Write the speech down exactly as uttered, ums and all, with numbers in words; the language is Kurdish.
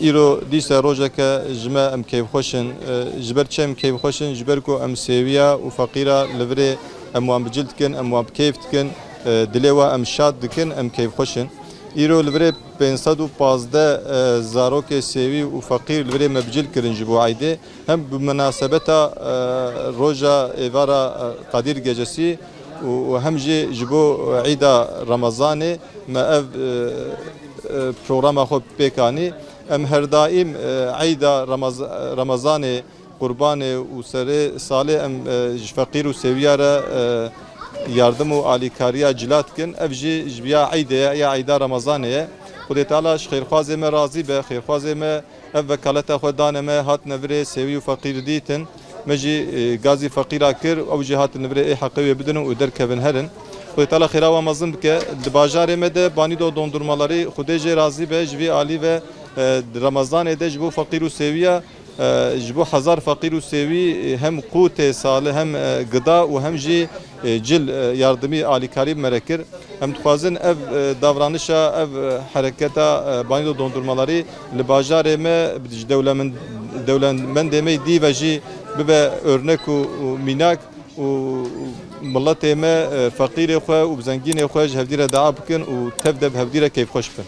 Îro dîse rojeke ji me em keyfxweş in. Ji ber çi em keyfxweş in? Ji ber ku em sêwiya û feqîra li virê em wan bi cil dikin, em wan bi keyf dikin, dilê we em şad dikin, em keyfxweş in. Îro li virê pênc sed û pazdeh zarokê sêwî û feqîr li virê me bi cil kirin ji bo eydê. Hem bi minasebeta, e, roja êvara, e, Qedîr Gecesî û, û hem jî ji bo Îda Remezanê me ev, e, e, programa xwe pêk anî. Em her daîm, e, Îda Remez-, Remezanê, Qurbanê û serê salê em, e, ji feqîr û sêwiya re, e, yardim û alîkariya cila dikin. Ev jî ji biya Îdê ye, ya Îda Remezanê ye. Xwedê Teala ji xêrxwazê me razî be, xêrxwazê me ev vekaleta xwe dane me, hatine virê sêwî û feqîr dîtin. Me jî, e, gazî feqîra kir, ew jî hatin li virê ê heqê wê bidin û derkevin herin. Xwedê Teala xêra wan mezin bike. Di bajarê me de Banîdo Dondurmalarî, Xwedê jê razî be, ji vî alî ve, e, di Remezanê de ji bo feqîr û sêwiya, e, ji bo hezar feqîr û sêwî, e, hem qûtê salê, hem, e, gida û hem jî, e, cil, e, yardimî alîkarî bi me re kir. Em dixwazin ev, e, davranişa, ev, e, hereketa, e, Banîdo Dondurmalarî li bajarê me ji dewlemend-, dewlemendê me dî ve jî bibe örnek û, û mînak û miletê me, e, feqîrê xwe û bi zengînê xwe ji hevdî re dua bikin û tev de bi hevdî re keyfxweş bin.